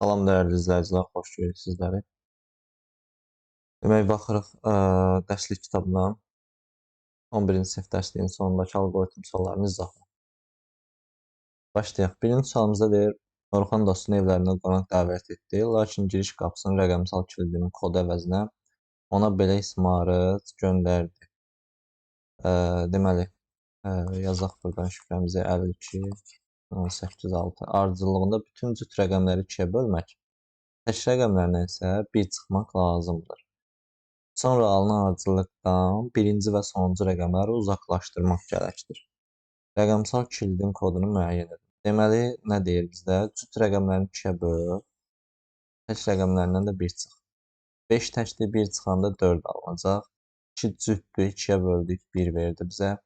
Salam dəyərli izləyicilər, xoş gördük sizləri. Demək, baxırıq dərslik kitabına 11-ci sinif dərsliyinin sonundakı alqoritm suallarının izahına. Başlayaq. Birinci sualımızda deyir, Orxan dostunu evlərinə qonaq dəvət etdi, lakin giriş qapısının rəqəmsal kilidinin kodu əvəzinə ona belə ismarıc göndərdi. Deməli, yazaq buradan şifrəmizi 52 18 6 ardıcıllığında bütün cüt rəqəmləri 2-yə bölmək, tək rəqəmlərindən isə 1 çıxmaq lazımdır. Sonra alınan ardıcıllıqdan birinci və sonuncu rəqəmləri uzaqlaşdırmaq gərəkdir. Rəqəmsal kilidin kodunu müəyyən edin. Deməli, nə deyir bizdə? Cüt rəqəmlərini 2-yə böl, tək rəqəmlərindən də 1 çıx. 5 təkdir, 1 çıxanda 4 alınacaq. 2 cütdür, 2-yə böldük, 1 verdi bizə.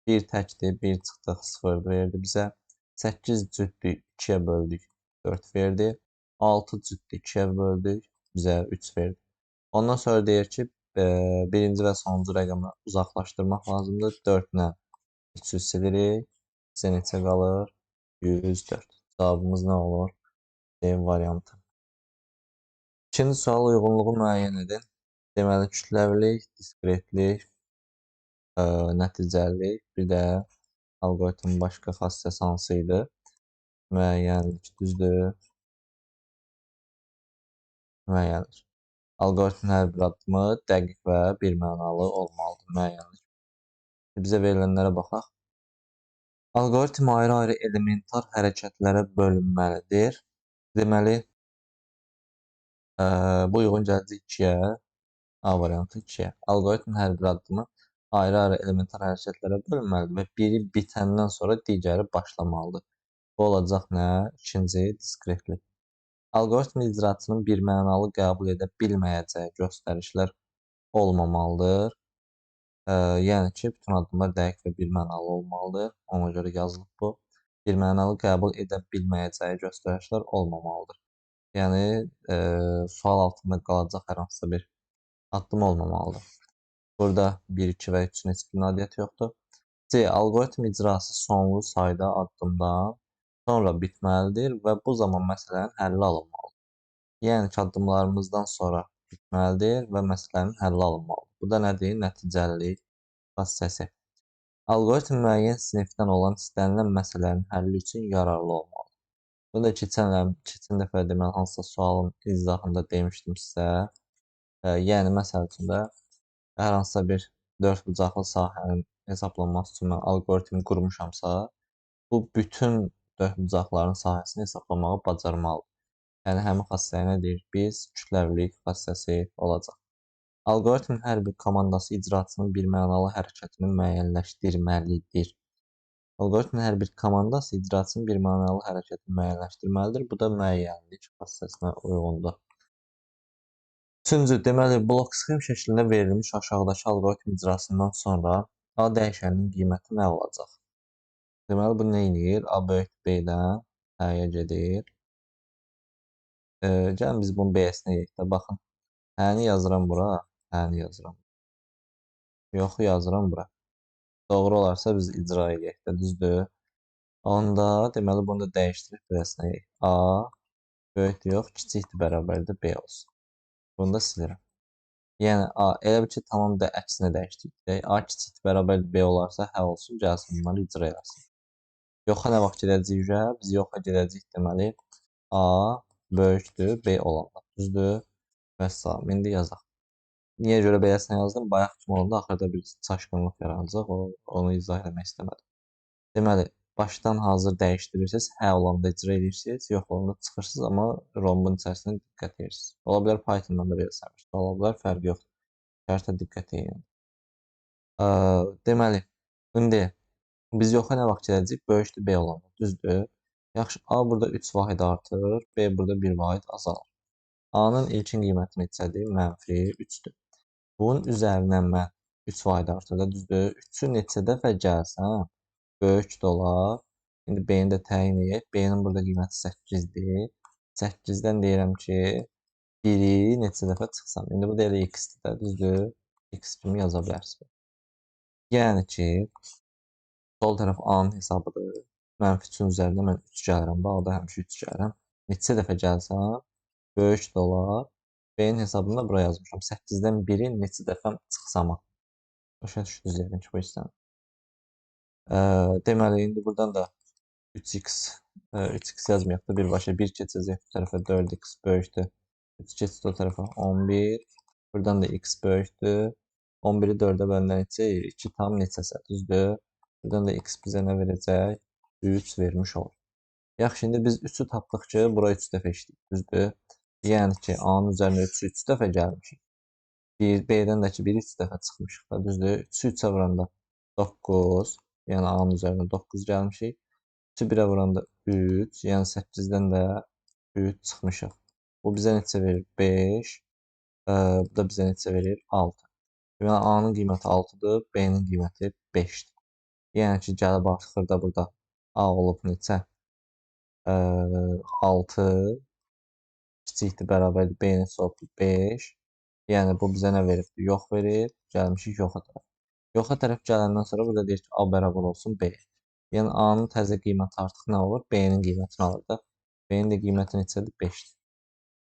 1 təkdir, 1 çıxdıq, 0 verdi bizə. 8 cütdür, 2-yə böldük, 4 verdi. 6 cütdür, 2-yə böldük, bizə 3 verdi. Ondan sonra deyir ki, birinci və sonuncu rəqəmi uzaqlaşdırmaq lazımdır. 4 ilə 300 silirik. Bizə neçə qalır? 104. Cavabımız nə olur? D variantı. İkinci sual, uyğunluğu müəyyən edin. Deməli, kütləvilik, diskretlik, nəticəlilik, bir də alqoritmin başqa xassəsi hansı idi? Müəyyənlik, düzdür? Müəyyənlik. Alqoritmin hər bir addımı dəqiq və birmənalı olmalıdır. Müəyyənlik. Bizə verilənlərə baxaq. Alqoritm ayrı-ayrı elementar hərəkətlərə bölünməlidir. Deməli, bu uyğun gələcək 2-yə, A variantı 2-yə. Alqoritmin hər bir addımı ayrı-ayrı elementar hərəkətlərə bölünməlidir və biri bitəndən sonra digəri başlamalıdır. Bu olacaq nə? İkinci diskretlik. Alqoritm icraçının birmənalı qəbul edə bilməyəcəyi göstərişlər olmamalıdır. Yəni ki, bütün addımlar dəqiq və birmənalı olmalıdır. Ona görə yazılıb bu. Birmənalı qəbul edə bilməyəcəyi göstərişlər olmamalıdır. Yəni, sual altında qalacaq hər hansısa bir addım olmamalıdır. Burada 1, 2 və 3-ün heç bir nailiyyəti yoxdur. C. Alqoritm icrası sonlu sayda addımdan sonra bitməlidir və bu zaman məsələnin həlli alınmalıdır. Yəni ki, addımlarımızdan sonra bitməlidir və məsələnin həlli alınmalıdır. Bu da nədir? Nəticəlilik xassəsi. Alqoritm müəyyən sinifdən olan istənilən məsələnin həlli üçün yararlı olmalıdır. Bunu da keçən dəfə deməli, hansısa sualın izahında demişdim sizə. Yəni, məsəl üçün də hər hansısa bir dörd bucaqlı sahənin hesablanması üçün mən alqoritm qurmuşamsa, bu bütün dörd bucaqların sahəsini hesablamağı bacarmalıdır. Yəni, həmin xassəyə nə deyirik biz? Kütləvilik xassəsi olacaq. Alqoritmin hər bir komandası icraçının birmənalı hərəkətini müəyyənləşdirməlidir. Alqoritmin hər bir komandası icraçının birmənalı hərəkətini müəyyənləşdirməlidir. Bu da müəyyənlik xassəsinə uyğundur. Üçüncü, deməli, blok sxem şəklində verilmiş aşağıdakı alqoritm icrasından sonra A dəyişəninin qiyməti nə olacaq? Deməli, bu nə eləyir? A böyük B-dən H-yə gedir. Gəlin biz bunu B-sinə yeyək də, baxın. H-ni yazıram bura, H-ni yazıram. Yoxu yazıram bura. Doğru olarsa biz icra eləyək də, düzdür? Onda, deməli, bunu da dəyişdirib beləsinə yeyək. A böyükdür, yox, kiçikdir, bərabərdir, B olsun. Bunu da silirəm. Yəni, A, elə bil ki, tamam da əksinə dəyişdirdik. A kiçikdir, bərabərdir, B olarsa, H olsun, gəlsin bunları icra eləsin. Yoxa nə vaxt gedəcəyik? Biz yoxa gedəcəyik, deməli, A böyükdür, B olanda. Düzdür? Vəssalam. İndi yazaq. Niyə görə beləsinə yazdım? Bayaq kimi olanda axırda bir çaşqınlıq yaranacaq. Onu izah eləmək istəmədim. Deməli, başdan hazır dəyişdirirsiniz, hə olanda icra edirsiniz, yox olanda çıxırsınız, amma rombun içərisində diqqət edirsiniz. Ola bilər Pythondan da belə bir sual ola bilər, fərqi yoxdur. Şərtə diqqət edin. Deməli, indi biz yoxa nə vaxt gedəcəyik? Böyükdür B olanda, düzdür? Yaxşı, A burada 3 vahid artır, B burada 1 vahid azalır. A-nın ilkin qiyməti neçədir? Mənfi 3-dür. Bunun üzərindən mən 3 vahid artır da, düzdür? 3-ü neçə dəfə gəlsəm, böyük də olar. İndi B-ni də təyin edək. B-nin burada qiyməti 8-dir. 8-dən deyirəm ki, 1-i neçə dəfə çıxsam. İndi bu da elə x-dir də, düzdür? X kimi yaza bilərsiniz. Yəni ki, sol tərəf A-nın hesabıdır. Mənfi 3-ün üzərində mən 3 gəlirəm. A-da həmişə 3 gəlirəm. Neçə dəfə gəlsəm, Böyük də olar. B-nin hesabını da bura yazmışam. 8-dən 1-i neçə dəfə çıxsama. Başa düşdünüz yəqin ki, bu hissəni. Deməli, indi buradan da 3x, 3x yazmayaq da birbaşa 1 keçəcək bu tərəfə 4x böyükdür. 3 keçdi o tərəfə 11. Buradan da x böyükdür. 11-i 4-ə böləndə neçə eləyir? 2 tam neçəsə, düzdür? Buradan da x bizə nə verəcək? 3 vermiş olur. Yaxşı, indi biz 3-ü tapdıq ki, bura 3 dəfə işləyik, düzdür? Yəni ki, A-nın üzərinə 3-ü 3 dəfə gəlmişik. B-dən də ki, 1-i 3 dəfə çıxmışıq da, düzdür? 3-ü 3-ə vuranda 9, yəni A-nın üzərinə 9 gəlmişik. 3-ü 1-ə vuranda 3, yəni 8-dən də 3 çıxmışıq. Bu bizə neçə verir? 5, bu da bizə neçə verir? 6. Deməli, A-nın qiyməti 6-dır, B-nin qiyməti 5-dir. Yəni ki, gəlib artıq da burada A olub neçə? 6 kiçikdir, bərabərdir, B neçə olub? 5. Yəni, bu bizə nə veribdir? Yox verir. Gəlmişik yoxa tərəf. Yoxa tərəf gələndən sonra burada deyir ki, A bərabər olsun B. Yəni, A-nın təzə qiyməti artıq nə olur? B-nin qiymətini alır da. B-nin də qiyməti neçədir? 5-dir.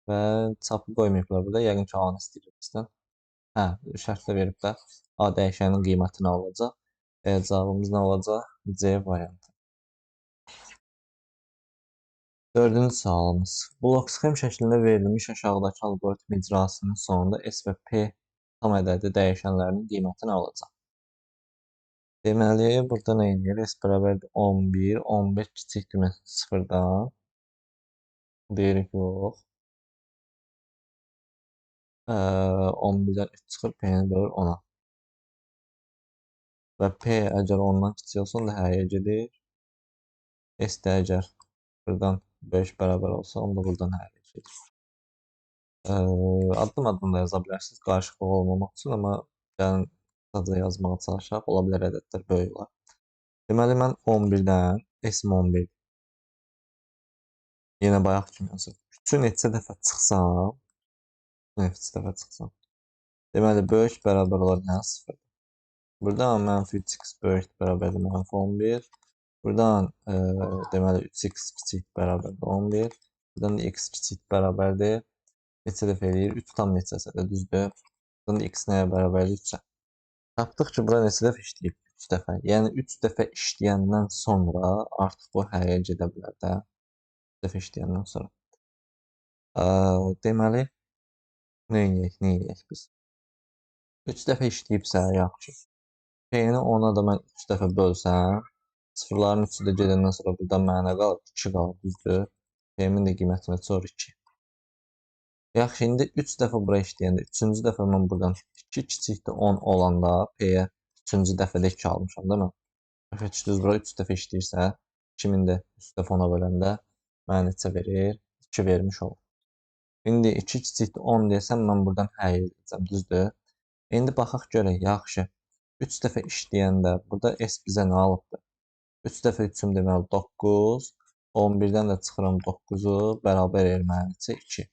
Və çapı qoymayıblar burada. Yəqin ki, A-nı istəyir bizdən. Hə, şərtlə verib də A dəyişəninin qiyməti nə olacaq? Cavabımız nə olacaq? C variantı. Dördüncü sualımız. Blok sxem şəklində verilmiş aşağıdakı alqoritm icrasının sonunda S və P tam ədədi dəyişənlərinin qiyməti nə olacaq? Deməli, burada nə edir? S bərabərdir 11, 11 kiçikdir 0-dan. Deyirik yox. 11-dən 3 çıxır, P-ni bölür 10-a. Və P əgər 10-dan kiçik olsa, onda həyə gedir. S də əgər 0-dan 5 bərabər olsa, onda buradan həyə gedir. Addım-addım da yaza bilərsiniz, qarışıqlıq olmamaq üçün, amma gəlin sadəcə yazmağa çalışaq. Ola bilər ədədlər böyük olar. Deməli, mən 11-dən, S-im 11. Yenə bayaq kimi yazır. 3-ü neçə dəfə çıxsam, neçə dəfə çıxsam. Deməli, böyük bərabər olar nə? 0. Buradan mənfi 3x böyükdür bərabərdir mənfi 11. Buradan deməli 3x kiçik bərabərdir 11. Buradan da x kiçik bərabərdir. Neçə dəfə eləyir? 3 tam neçəsə də düzdür. Buradan da x nəyə bərabərdir? 3-ə. Tapdıq ki, bura neçə dəfə işləyib? 3 dəfə. Yəni 3 dəfə işləyəndən sonra artıq bu həyə gedə bilər də. 3 dəfə işləyəndən sonra. Deməli, nə eləyək, nə eləyək biz? 3 dəfə işləyibsə, yaxşı. P-ni 10-a da mən 3 dəfə bölsəm, sıfırların 3-ü də gedəndən sonra burada mənə qalır, 2 qalır, düzdür? P-min də qiyməti neçə olur? 2. Yaxşı, indi 3 dəfə bura işləyəndə, 3-cü dəfə mən buradan 2 kiçikdir 10 olanda P-yə 3-cü dəfədə 2 almışam, değil mi? Başa düşdünüz, bura 3 dəfə işləyirsə, 2000 də 3 dəfə 10-a böləndə mənə neçə verir? 2 vermiş olur. İndi 2 kiçikdir 10 desəm, mən buradan həyə edəcəm, düzdür? İndi baxaq görək, yaxşı. 3 dəfə işləyəndə burada S bizə nə alıbdır? 3 dəfə 3-üm deməli 9, 11-dən də çıxıram 9-u, bərabər eləyir mənə neçə? 2.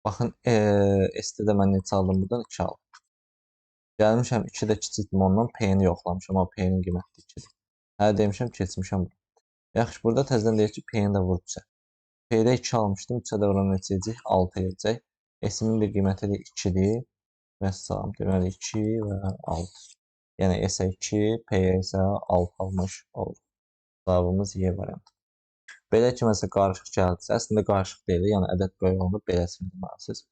Baxın, S-də də mən neçə aldım buradan? 2 aldım. Gəlmişəm 2 də kiçikdim ondan, P-ni yoxlamışam, amma P-nin qiyməti 2-dir. Hə, demişəm, keçmişəm bura. Yaxşı, burada təzədən deyir ki, P-ni də vur 3-ə. P-də 2 almışdım, 3-ə də vuran neçə edəcək? 6 edəcək. S-imin bir qiyməti də 2-dir. Vəssalam, deməli 2 və 6. Yəni S-ə 2, P-yə isə 6 almış olur. Cavabımız Y variantı. Belə ki, məsələn, qarışıq gəldisə, əslində qarışıq deyil, yəni ədəd böyük olanda beləsini deməlisiniz.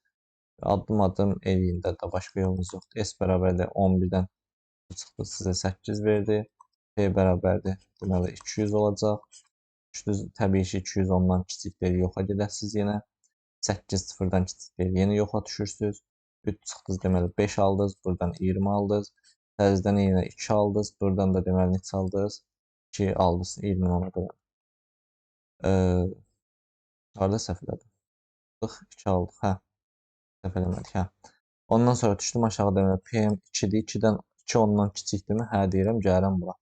Addım-addım eləyində də başqa yolunuz yoxdur. S bərabərdir 11-dən çıxdı, sizə 8 verdi. P bərabərdir, deməli 200 olacaq. 300, təbii ki, 210-dan kiçik deyil, yoxa gedəsiniz yenə. 8 sıfırdan kiçik deyil, yenə yoxa düşürsünüz. 3 çıxdınız, deməli 5 aldınız, buradan 20 aldınız. Təzədən yenə 2 aldınız, buradan da deməli neçə aldınız? 2 aldınız, 20 ona qədər. Harada səhv elədim? 2 aldıq, hə. Səhv eləmədik, hə. Ondan sonra düşdüm aşağı, deməli PM 2-dir, 2-dən 2 ondan kiçikdirmi? Hə deyirəm, gəlirəm bura.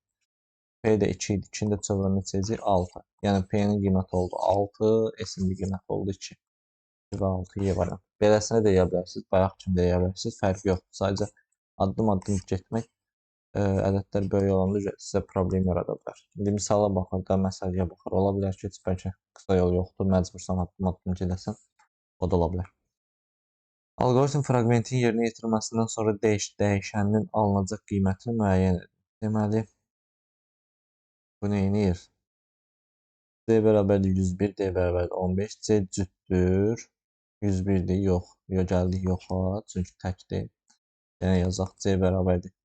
P də 2 idi, 2-ni də çevirəm neçə edəcək? 6. Yəni P-nin qiyməti oldu 6, S-in də qiyməti oldu 2. 2 və 6 Y variantı. Beləsinə də deyə bilərsiniz, bayaq kimi də deyə bilərsiniz, fərqi yoxdur. Sadəcə addım-addım getmək Ədədlər böyük olanda sizə problem yarada bilər. İndi misala baxır da, məsələyə baxır. Ola bilər ki, heç bəlkə qısa yol yoxdur, məcbursan addım-addım gedəsən. O da ola bilər. Alqoritm fraqmentin yerinə yetirilməsindən sonra dəyişəninin alınacaq qiymətini müəyyən edir. Deməli, bu nə edir? C bərabərdir 101, D bərabərdir 15, C cütdür. 101-dir, yox. Yox, gəldik yoxa, çünki təkdir. Yəni yazaq C bərabərdir.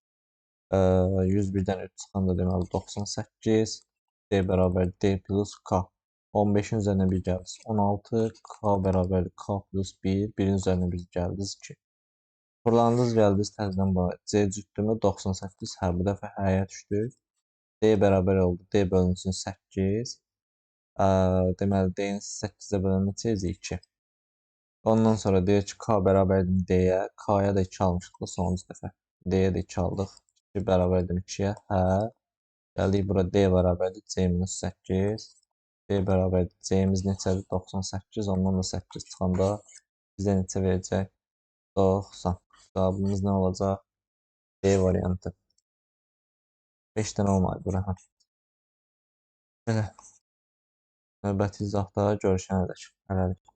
101-dən 3 çıxanda deməli 98, D bərabərdir D plus K. 15-in üzərinə 1 gəldiniz. 16, K bərabərdir K plus 1, 1-in üzərinə 1 gəldiniz 2. Fırlandınız, gəldiniz təzədən buna. C cütdürmü? 98, hə, bu dəfə həyə düşdük. D bərabər oldu. D bölünsün 8. Deməli, D-ni 8-ə bölən neçə edəcək? 2. Ondan sonra deyir ki, K bərabərdir D-yə. K-ya da 2 almışdıq da sonuncu dəfə. D-yə də 2 aldıq. 2 bərabərdir 2-yə. Hə. Gəldik bura D bərabərdir C minus 8. D bərabərdir C-miz neçədir? 98. Ondan da 8 çıxanda bizə neçə verəcək? 90. Cavabımız nə olacaq? D variantı. 5 dənə olmalı bura. Belə. Növbəti izahda görüşənə dək. Hələlik.